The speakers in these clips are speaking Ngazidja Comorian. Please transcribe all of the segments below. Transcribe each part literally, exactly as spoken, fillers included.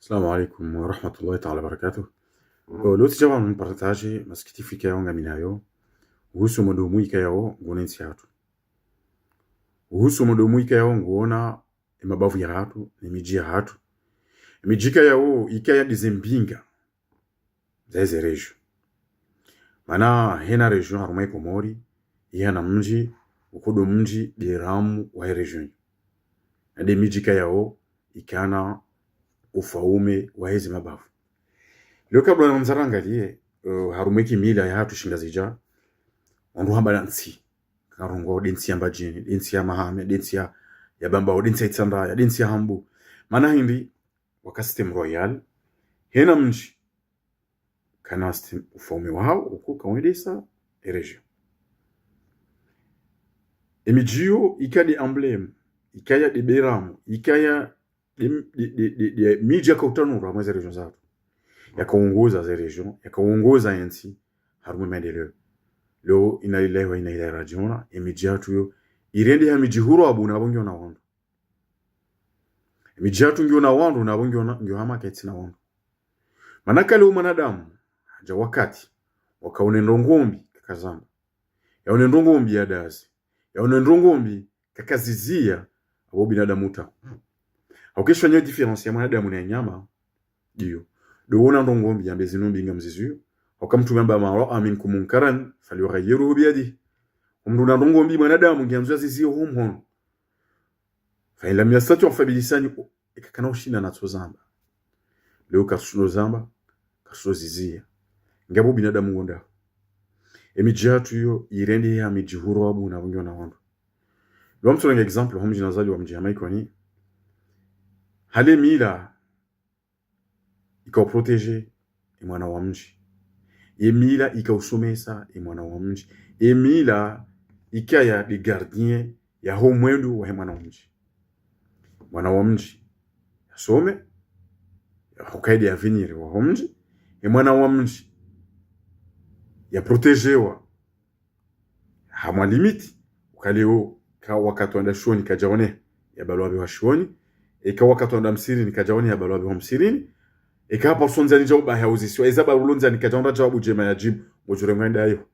Assalamu alaikum wa rahmatullahi ta'ala wa barakatuh. Euh, leo tsidja pvanu nipartaje masikitifu ikao ngami nayo uhusu mwenendo mbi ikao nguna entsi yahatru. Uhusu mwenendo mbi ikao nguna emabavu yahatru, nemidji yahatru. Emidji ikao ikaya ndeze mbinga zaheze région. Mana hena région harumwa Komori, ihana mdji, ukodo mdji, nde ramu wahe région. Na nde midji ikao ikana ufaume waheze mabavu. Leo kabla namzarangaliye, euh, harumwa ekimila yahatru shingazidja, wandru hamba ntsi. Karongowa nde ntsi ya Mbadjini, nde ntsi ya Mahame, nde ntsi ya, ya Bambao, nde ntsi ya Itsandraya, nde ntsi ya Hambu. Mana hindri, waka système royal, hena mdji kana système ufaume wahawo, uku kawendesa e région. Emidji iyo ikaya nde emblème, ikaya nde beramu, ikaya nde, nde, nde, nde, nde midji yaka utanura mwa ze région zahatru. Yaka uongoza ze région, yaka uongoza entsi harumwa emaendeleo. Leo inna lillahi wa inna ilaihi rajiuna, emidji yahatru iyo irendeha midji huru abu na apvo ngiyo na wandru. Emidji yahatru ngiyo na wandru, na apvo ngiyo na, ngiyo hama kaitsina wandru. Mana kale omwanadamu, hadja wakati, waka wone ndrongo mbi, kakazamba. Yaone ndrongo mbi yadazi. Yaone ndrongo mbi, kakaziziya, apvo binadamu uta. Hauka esho nyo différence ya mwanadamu ne nyama, ndiyo. Ndo wona ndrongo mbi, yambe zinu mbi ngamziziyo. Hauka Mtrume hamba, من رأى منكم منكرا فليغيره بيده. Omndru ona ndrongo mbi mwanadamu, ngiyandzo yaziziye ho mhono. فإن لم يستطع فبلسانه, eka kana ushinda natso zamba. Leo katsushindo zamba, katsushindo ziziya. Ngapvo binadamu ngondao. Emidji yahatru iyo irendeha midji huru abu na apvo ngiyo na wandru. Leo ngamtolenge exemple, ho mdji nazaliwa mdji hama Ikoni. Hale mila ika uprotéger emwana wa mdji. Emila ika usomesa emwana wa mdji. Emila ikaya nde gardien yaho mwendo wahe mwana wa mdji. Mwana wa mdji yasome, yahukaya nde avenir waho mdji. Emwana wa mdji yaprotégewa harumwa limite, uka leo, eka wakati wenda shioni kadjaone, yabalwa apvehwa shioni, eka wakati wenda msirini kadjaone, yabalwa apvehwa msirini, eka hapvasa ndziani djau bahi yauzisiwa, eza balwa ndziani kadjaona djawabu djema yadjibu, ngodjo rengwa ndayo.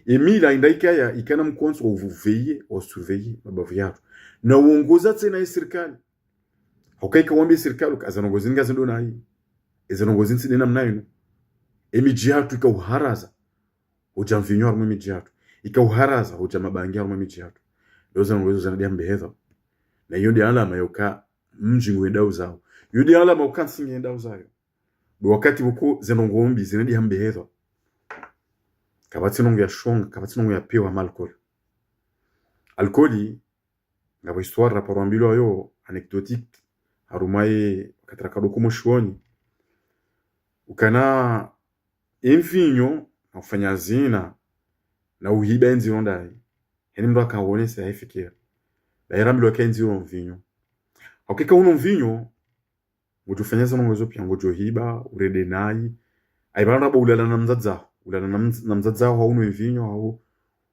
Emila inda ikaya, ikana mkontsi wa uveiller, wa surveiller mabavu yahatru. Na uongoza tsena ye sirikali. Hauka ika wambe sirikali, uka eza ndrongo zinu ngazindo nayi. Eza ndrongo zinu tsi nde namna inu. Emidji yahatru ika uharaza. Hudja mvinyo harumwa emidji yahatru. Ika uharaza, hudja mabangi harumwa emidji yahatru. Leo zinu ndrongo izo zina nde hambeheza. Na iyo nde alama ya uka mdji ngwendao zawo. Iyo nde alama uka ntsi ngiyendao zayo. Ndo wakati pvoko ze ndrongo mbi zina nde hambeheza. Kapvatsi ndrongo ya shonga, kapvatsi ndrongo ya pewa hama alcool. Alcool, ngapvo histoire raparwa mbilwayo, anecdotique, harumwa ye wakati raka ndo ho mshioni. Ukana emvinyo, na ufanya zina, na uhiba endziro ndayi. Heni mndru aka uonesa yahe fikira. Bahi rambilwa eka endziro mvinyo. Hauka eka uno mvinyo, ngodjo fanya ze ndrongo izo pia, ngodjo hiba, urende nayi. Ayi pvala ndapvo ulala na mdzadze waho. Ulala na mdz-, na mdzadze waho, hau unwe mvinyo, hau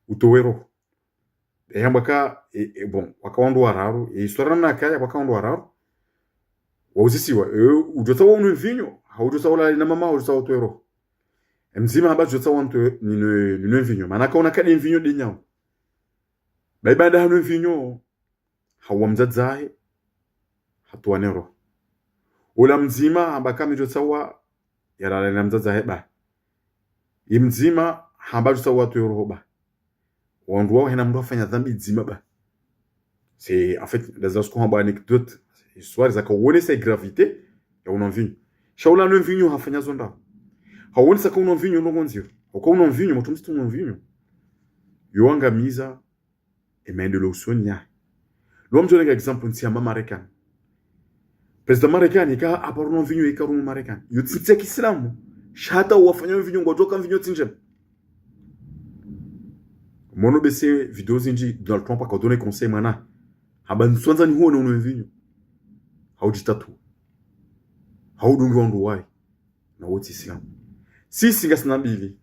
utowe roho. Ehamba ka, e, e, bon, waka wandru wararu, e, histoire namna yakaya, waka wandru wararu. Wauzisiwa, e, udjotsaha unwe mvinyo, hau udjotsaha ulale na mama, hau udjotsaha utowe roho. Emdzima hamba djotsaha ntowe, ninwe, ninwe mvinyo. Mana kaona eka nde mvinyo nde nyawo. Bahi baanda hanwe mvinyo, hauwa mdzadze wahe, hatowa ne roho. Ola mdzima hamba ka mi djotsaha yalale na mdzadze wahe bahi. Emdzima hamba djotsaha utowe roho bahi. Wandru wawo hena mndru hafanya dhambi dzima bahi. C'est, en fait, nda zasuko hamba anecdote, histoire zaka uonesa gravité ya unwa mvinyo. Sha ula anwe mvinyo hafanya zo ndao. Hauonesa ka unwa mvinyo ndrongo ndziro. Hauka unwa mvinyo, mndru mdzima unwa mvinyo. Yo uangamiza emaendeleo usoni yahe. Leo ngamdjo renga exemple ntsi ya Marekani. Président Marekani, eka haparo unwa mvinyo, eka harumwa Marekani. Yo tsi ntsi ya kiislamu. Sha hata wafanya mvinyo, ngwadjoka mvinyo tsi ndjema. Mono bese video zindji Donald Trump aka udona conseil mwana. Hamba nisuandza nihuone unwe mvinyo. Hau djitatu. Hau dungi wandru wayi. Na wo tsi islamu. Sisi ngasina mbili.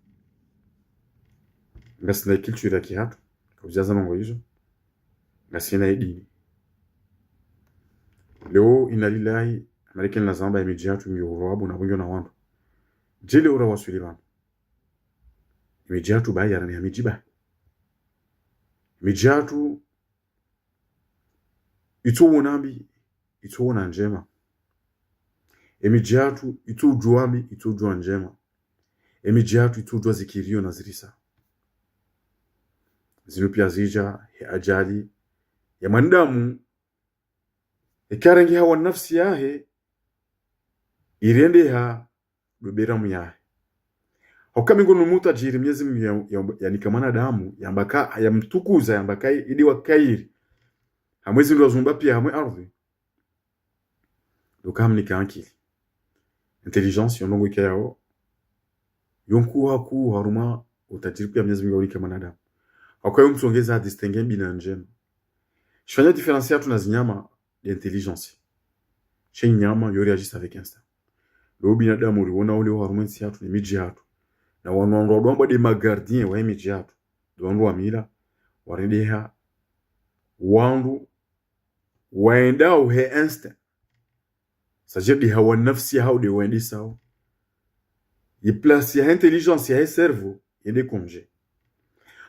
Ngasina culture ya kihatru. Kaudjaza ndrongo izo. Ngasina ye dini. Leo inna lillahi, Marekani nazamba emidji yahatru ngiyo urwabu na bungiyo na wandru. Djeli ura waswili pvanu. Emidji yahatru bahi yarani ha midji bahi. Emidji yahatru itso wona mbi, itso wona ndjema. Emidji yahatru itso udjuwa mbi, itso udjuwa ndjema. Emidji yahatru itso udjuwa zikiriyo na zirisa. Zinu piya zidja he ajali ya mwanadamu, eka harenge hawa nafsi yahe, irendeha ndo beramu yahe. Hauka mengoni mwa utajiri Mwenyezi Mungu ya, ya, yanika mwanadamu, yamba ka, yamtukuza, yamba ka, idi wa kheri. Hamwe zindru wazumba piya hamwe ardhwi. Ndo uka hamnika ankili. Intelligence, yo ndrongoo ikayao yo nkuu hakuu harumwa utajiri piya Mwenyezi Mungu yaunika mwanadamu. Hauka yo mtsongeza distinguer mbi na ndjema. Shifanya différence yahatru na zinyama, nde intelligence. She nyama yo réagisse avec instinct. Ndo binadamu riwona ule harumwa entsi yahatru ne midji yahatru. Na wanu wandru wandru wambwa nde ma gardiens wa emidji yahatru. Ndo wandru wa mila, warendeha, wandru waendao he instinct. C'est-à-dire nde hawa nafsi yahawo nde waendesao. Ye place ya intelligence yahe cerveau, yende congé.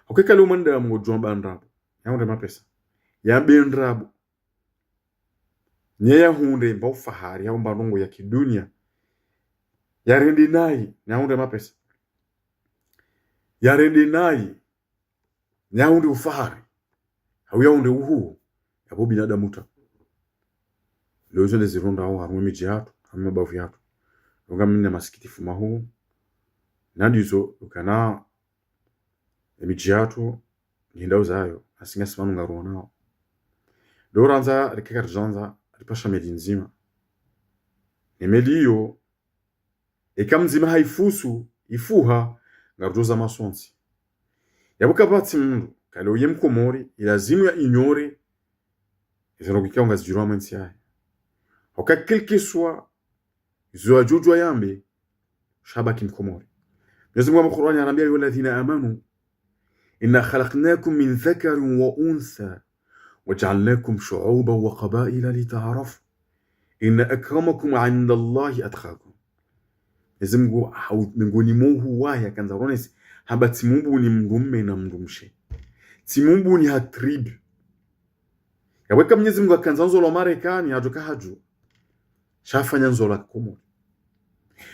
Hauka eka leo mwanadamu ngodjuwa mba ndrabo, yahundre mapesa, yambe ndrabo, ne yahundre mba ufahari, hau mba ndrongoo ya kidunia, yarende nayi, ne yahundre mapesa, yarende nayi, ne yahundre ufahari, hau yahundre uhuu, yapvo binadamu ta. Leo izo nde zirendwao harumwa emidji yahatru, harumwa mabavu yahatru. Ndo uka mi nina masikitifu mahuu, na ndizo ukana emidji yahatru ngiyo ndawo zayo, nasi ngasi pvanu ngaruonao. Ndo urandza rike karidjandza ripasha meli ndzima. Ne meli iyo, eka mdzima haifusu, ifuha, ngarudjo zama sontsi. Yapvo kapvatsi mndru, kaleo ye Mkomori, ilazimu ya ignorer ezindru ikao ngazidjiriwo harumwa entsi yahe. Hauka quel que soit izo yadjodjuwa yambe, sha habaki Mkomori. Mwenyezi Mungu harumwa Qur'ani harambia: يا أيها الذين آمنوا إنا خلقناكم من ذكر وأنثى وجعلناكم شعوبا وقبائل لتعارفوا إن أكرمكم عند الله أتقاكم. Mwenyezi Mungu hau, mengoni mwa uhuu wahe yakandza ronese, hamba tsimumbuni mndru mme na mndru mshe. Tsimumbuni ha tribu. Yapvo eka Mwenyezi Mungu hakandza nzolwa Marekani, hadjo ka hadjo, sha hafanya nzolwa Komori.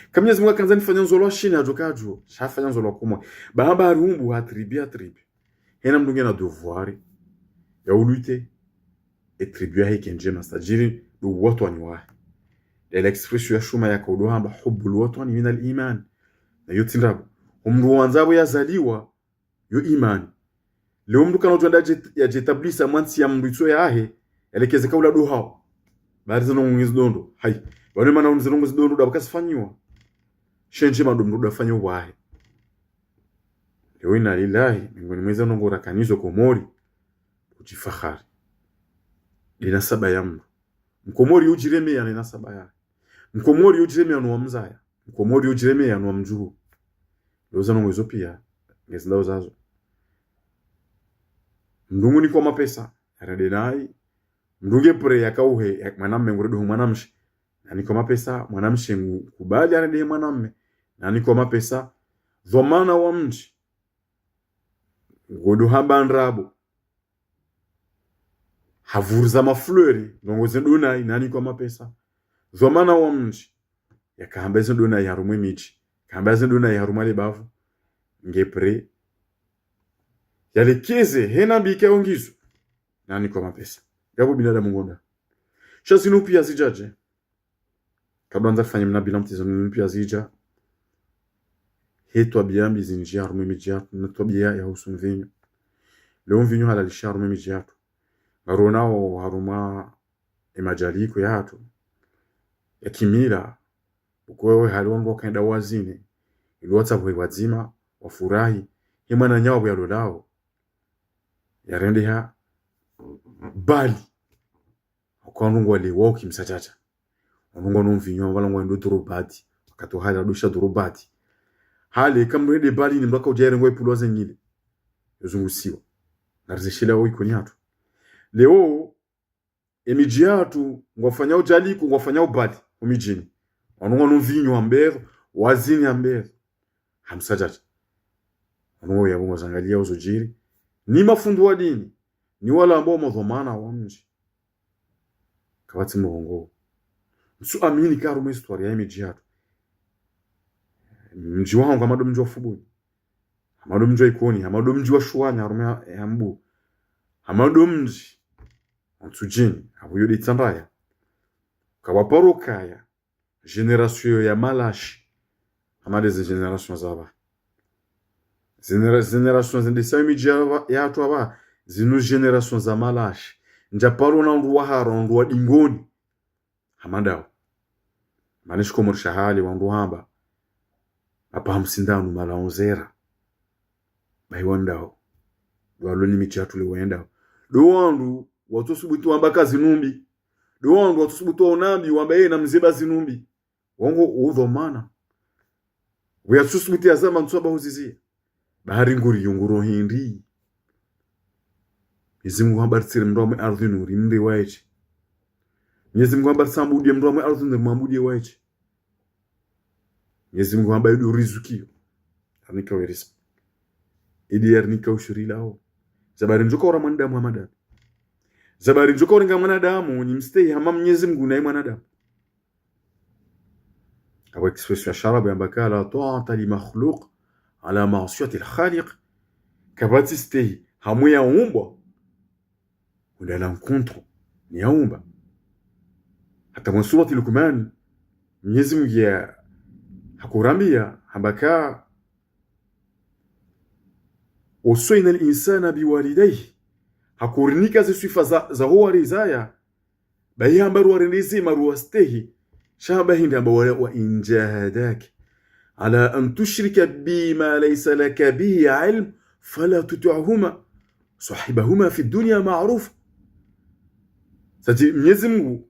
Eka Mwenyezi Mungu hakandza nifanya nzolwa Shini, hadjo ka hadjo, sha hafanya nzolwa Komori. Ba hamba harumbu ha tribu, ha tribu. Hena mndru ngena devoir ya ulutter e tribu yahe ike ndjema, c'est-à-dire ndo uwatwani wahe. Nde l'expression ya shuma yakao ndo hamba: حب الوطن من الإيمان. Na yo tsi ndrabo. Omndru wandza yapvo yazaliwa, yo imani. Leo mndru kana udjo enda yadje-, yadje établisse harumwa ntsi ya mndru itso yahe, yalekeze kaula ndo hawo. Bari zindrongoo ngizo ndo ndro. Hayi. Pvanu mana zindrongoo ngizo ndo ndro, ndapvo kazifanyiwa. She ndjema ndo mndru ndo afanye wahe. Leo, inna lillahi, mengoni mwa ezindrongoo rakanazo Komori, udjifahari nde nasaba ya mndru. Mkomori udjiremeya ne nasaba yahe. Mkomori udjiremeya no wamzaya. Mkomori udjiremeya no wamdjuhu. Ndo zindrongoo izo piya, ngezi ndawo zazo. Mndru ngunikwa mapesa, yarende nayi. Mndru nge prêt yakauhe, ya, mwanamme ngurendeho mwanamshe, nanikwa mapesa, mwanamshe ngukubali yarendehe mwanamme, nanikwa mapesa. Dhwamana wa mdji, ngondo hamba ndrabo, havuruza mafleurs, ndrongoo zendo nayi, nanikwa mapesa. Dhwamana wa mdji, yakahamba ezendo nayi harumwa emidji, kahamba ezendo nayi harumwa lebavu, nge prêt yalekeze hena mbi ikao ngizo, nanikwa mapesa. Yapvo binadamu ngonda. Sha zinu piya zidja dje? Kabla ndza fanya mna bilan mtizo, zinu piya zidja he twabiya mbi zindji harumwa emidji yahatru, na twabiya ya uhusu mvinyo. Leo mvinyo uhalalishiha harumwa emidji yahatru. Ngaruonao harumwa emadjaliko yahatru ya kimila, uko wewe hali wandru wakaenda wazini, ili watsabuhe pvwadzima, wafurahi, he mwananya wapvo yalolao, yarendeha bali. Hauka wandru ngwalewao kimsadjadja. Wandru ngwanwao mvinyo, wala ngwendo dhurubati. Wakati wa hali wadosha dhurubati. Hali eka mndru hende bali ni mndru aka udja yere ngwa ipulwa zenyile. Yozungusiwa. Ngarizishilao Ikoni yahatru. Leo, emidji yahatru, ngwafanyao djaliko, ngwafanyao bali. omidjini. Wanu ngwanu mvinyo hambepvo, wazini hambepvo. Hamsadjadja. Wanu yapvo ngwazangaliya ozo djiri. Ni mafundi wa dini, ni wala ambao madhwamana wa mdji. Kapvatsi mrongo. Ntsu amini ka harumwa histoire ya emidji yatru, mdji wahangu hama ndo mdji wa Fumbuni, hama ndo mdji wa Ikoni, hama ndo mdji wa Shuwani, harumwa ya, ya Mbu, hama ndo mdji wa Ntsudjini, apvo yo de Itsandraya. Kapvaparo kaya génération ya malashi, hama de ze génération za pva. Généra-, génération zendesa emidji ya pva, yatru apva, zinu génération za malashi. Ndjaparo na wandru wa hara, wandru wa dingoni. Hama ndawo. Mana shikomori sha hale wandru hamba: apvaha msindanu mala onzera. Bahi wandawo. Ndo walo ni midji yatru le wendawo. Ndo wandru watsosubutu wamba ka zinu mbi. Ndo wandru watsosubutu waona mbi wamba yena mze ba zinu mbi. Wongo udhwamana. Wuyatsosubutu yazama ntsu amba huziziya. Bahari nguri yunguro hindri. Mnyezi Mungu hamba ritsire mndru hamwe ardhwini uri mri waeche. Mnyezi Mungu hamba ritsambudiye mndru hamwe ardhwini uri mwambudiye waeche. Mnyezi Mungu hamba idu rizukiyo. Harinika we riziki. Idi yarinika ushuri lawo. Zabari ndjoka ura mwanadamu hama damu. Zabari ndjoka urenga mwanadamu, ni mstehi hama Mnyezi Mungu naye mwanadamu. Apvo expression ya sharabu yamba ka: لا طاعة لمخلوق على معصية الخالق. Kapvatsi stehi hamwe yaumbwa wende à l'encontre ni yaumba. Hata mwa surati Lukmani, Mnyezi Mungu ya hakurambiya, hamba ka: ووصينا الإنسان بوالديه. Hakurinika ze swifa za, za ho warizaya. Bahi hamba ruwarende zema ruwastehi. Sha hamba hindri? Hamba: ولا، وإن جاهداك على أن تشرك بي ما ليس لك به علم فلا تطعهما وصاحبهما في الدنيا معروفا. Sati Mnyezi Mungu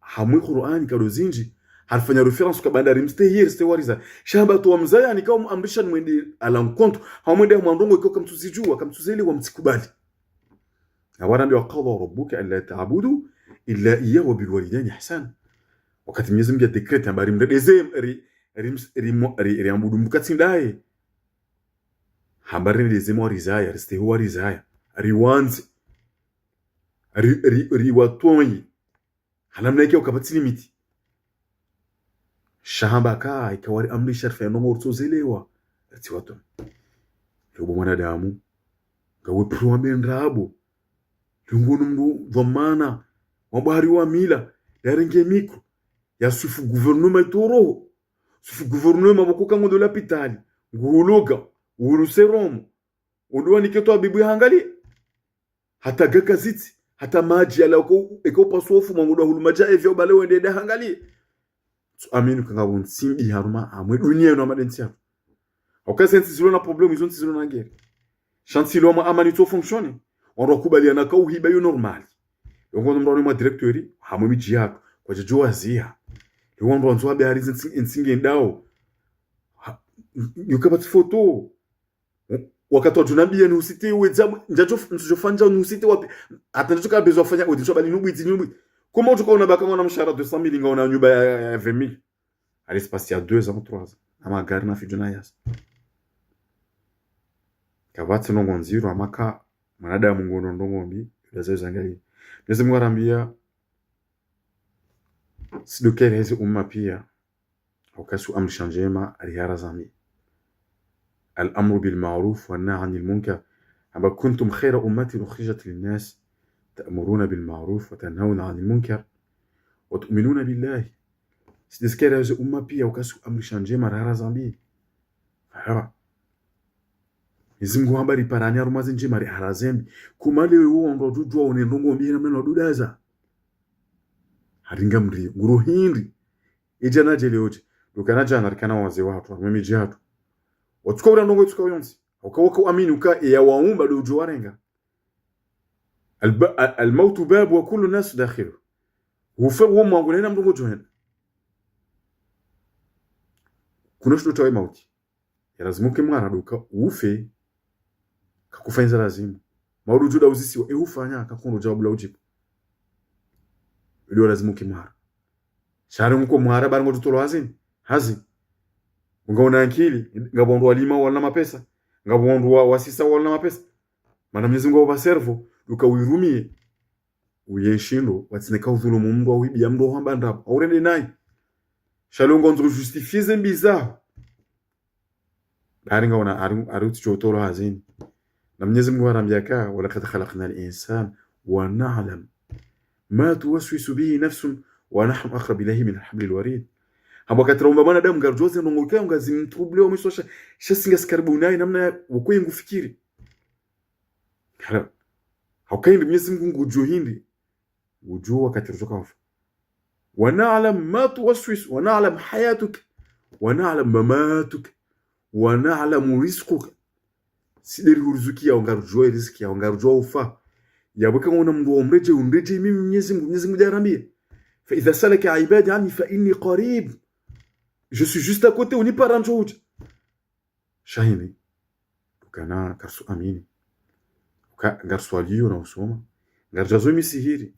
hamwe Qur'ani kado zindji, harifanya référence ka bandari mstehi, ristehi wariza. Sha hamba tu wamzaya ni ka umuamrisha ni mwende à l'encontre, hamwende hamwa ndrongo iko kamtsuzijua, kamtsuzelewa, mtsikubali. Na warambiya: وقضى ربك ألا تعبدوا إلا إياه وبالوالدين إحسانا. Wakati Mnyezi Mungu ya décréter hamba rimredeze, ri, ri, ri, ri, riambudu mbuka tsi ndaye. Hamba rimredeze mwa rizaya, ristehi warizaya, riwandze, ri, ri, riwatonyi. Ha namna ike ukapvatsi limite. Sha hamba ka, ika wariamrisha rifanye ndrongo ritsozelewa, ritsiwatonyi. Leo bo mwanadamu, ngawe pruwa mbe ndrabo. Leo ngono mndru dhwamana, wabwahari wa mila, yarenge micro, yaswifu gouvernement itoroho. Swifu gouvernement pvoko ka ngondo lapitali, nguhuloga, uhulu seromo. Ondo wanike twabibu yahangalie. Hata gaka zitsi, hata madji yala eko, eko upaswa ufuma ngondo wahulu madji ya evya ubale wende eda hangalie. Ntsu amini ka ngapvo ntsi mbi harumwa hamwe dunia yinu hama de ntsi yatru. Hauka ze ntsi zilo na problème, izo ntsi zilo na guerre. Sha ntsi ilo hamwe amani itso fonctionner. Wandru wakubaliana ka uhiba yo normal. Yo ngono mndru wanu mwa directeur, hamwe midji yatru, kwadjadjuwa ziya. Yo wandru wandzo wabe hari ze ntsi, ntsi ngendao. Ha, yo kapvatsi photo. Wakati wadjo nambiya nihusite wedza, ndjadjo, ntsudjo fanya nihusite wapi. Hata ndjadjo ka besoin fanya, wedzi nsho bali nubwidzi, nubwidzi. Comment udjo ka una baka ngona mshahara deux cent mille, nga una nyumba ya, ya, ya vingt mille. À l'espace ya deux ans, trois ans. Na magari na fidjo na yasa. Kapvatsi ndrongo ndziro, hama ka mwanadamu ngono ndrongo mbi, yuda zayo zangalie. Mnyezi Mungu harambiya, si ndo kere heze umma piya, hauka si uamrisha ndjema, riharaza mbi. الأمر بالمعروف والنهي عن المنكر. Hamba: كنتم خير أمة أخرجت للناس تأمرون بالمعروف وتنهون عن المنكر وتؤمنون بالله. Si ndo kere heze umma piya, hauka si uamrisha ndjema, riharaza mbi. Hara. Mnyezi Mungu hamba riparane harumwa ze ndjema, riharaze mbi. Kuma leo wo wandru wadjudjuwa wone ndrongo mbi hena mneno wadudaza. Haringa mri, nguro hindri. Idja na djele odje. Ndo kana djana rikana wazee watru, harumwa midji yatru. Watsuka ura ndrongo itsuka yontsi. Hauka waka uamini uka eya waumba ndo udjo warenga. الب-، ال-، الموت باب وكل الناس داخله. Ufe wo mwango nena mndru ngodjo henda. Kuna shindo tawe mauti. Yalazimu ke mwana ndo uka ufe, kakufanya za lazimu. Maudu udjo da uzisiwa, e ufanya, kakondo djawabu la udjibu. Ndo yalazimu ke mwana. Sha hari nguko mwara bari ngodjo tolwa hazini. Hazi. Ngauna ankili, ngapvo wandru walima walina mapesa. Ngapvo wandru wa, wasisa walina mapesa. Mana Mnyezi Mungu hawapva cerveau, uka uirumiye. Uyenshi ndo, watsineka udhulumu mndru, au ibiya mndru, au hamba ndrabo, au rende nayi. Sha leo ngondzo justifier ze mbi zaho. Bari ngauna, hari, hari utsi tolwa hazini. Na Mnyezi Mungu harambia ka, ولقد خلقنا الإنسان ونعلم ما توسوس به نفسه ونحن أقرب إليه من حبل الوريد. Hamba wakati raumba mwanadamu, ngarudjuwa ze ndrongoo ikao ngazimtrouble wa mwiso sha, sha si ngasi karibu nayi namna ya, wukwe ngufikiri. Kala. Hauka hindri Mnyezi Mungu ngudjuo hindri. Ngudjuo wakati rudjo kafa. ونعلم ما توسوس، ونعلم حياتك، ونعلم مماتك، ونعلم رزقك. Si nde rihuruzukiao, ngarudjuo riziki yaho, ngarudjuo ufa. Yapvo eka ngauna mndru wa umredjei, umredjei mimi Mnyezi Mungu, Mnyezi Mungu nde harambia. فإذا سألك عبادي عني فإني قريب. Je suis juste à côté, unipara ndjo udja. Sha hindri, ukana karisuamini. Uka, ngariswalio na usoma. Ngaridjazo misihiri.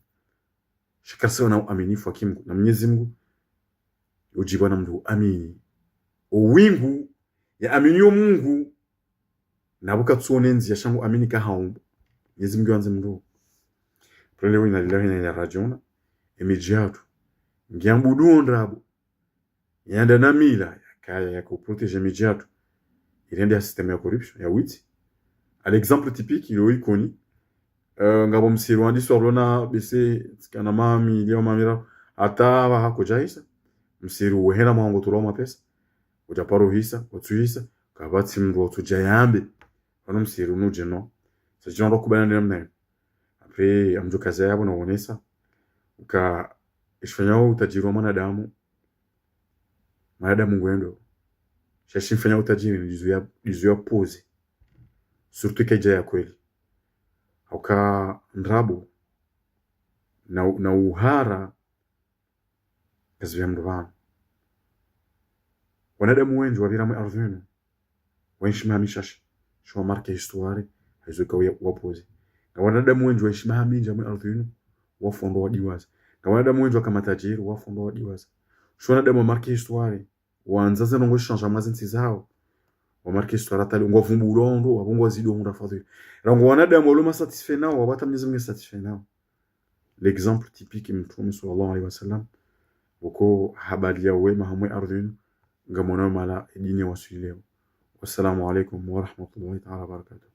Sha karisiwa na uaminifu wa ki Mungu. Na Mnyezi Mungu, udjibwa na mndru uamini. Owingu, yaamini yo Mungu. Na pvo katsuone ndziya sha ngu amini ka haumba. Mnyezi Mungu yandze mndru. Pvwele wa إنا لله وإنا إليه راجعون. Emidji yatru. Ngiambudu ndrabo. Yanda na mila, yakaya, yaka uprotéger midji yatru. Irende ya système ya corruption, ya witsi. À l'exemple typique, ilo Ikoni. Euh, ngapvo msiru wandiswa rona bese, tsikana mami, leo mamira, hata pvaha kwadjahisa. Msiru wehena mwango tolwa mapesa. Udja paro hisa, utsuhisa, kapvatsi mndru utsudja yambe. Pvanu msiru nudje no. Sa djino ndo kubana nde namna iyo. Après, amdjo kaza yapvo na uonesa. Uka, eshifanyao utajiri wa mwanadamu, mwanadamu ngwendo. Sha shimfanya utajiri ni ndizo ya, ndizo ya pose. Surtout eka idja ya kweli. Hauka ndrabo na, na uhara kazipvia mndru pvanu. Wanadamu wendji wapvira mwe ardhwi inu. Waenshi maha mishashi. Sho wa marquer histoire, haizo ikao ya, wa pose. Nga wanadamu wendji waenshi maha mindji mwe ardhwi inu, wafa ndo wadiwaza. Nga wanadamu wendji waka matajiri, wafa ndo wadiwaza. Sho wanadamu wa marquer histoire, wandza ze ndrongoo zishanja mwa ze ntsi zawo. Wa marquer histoire hata leo, ngwavumbulwa ndo, wapvo ngwazidi wa hundra fadhila. Rangu wanadamu walo ma satisfaits nao, wapvata Mnyezi Mungu satisfait nao. L'exemple typique, Mtrume صلى الله عليه وسلم, uka habari ya wema ha mwe ardhwi inu, ngamwonao mahala edini ya waswili leo. والسلام عليكم ورحمة الله تعالى وبركاته.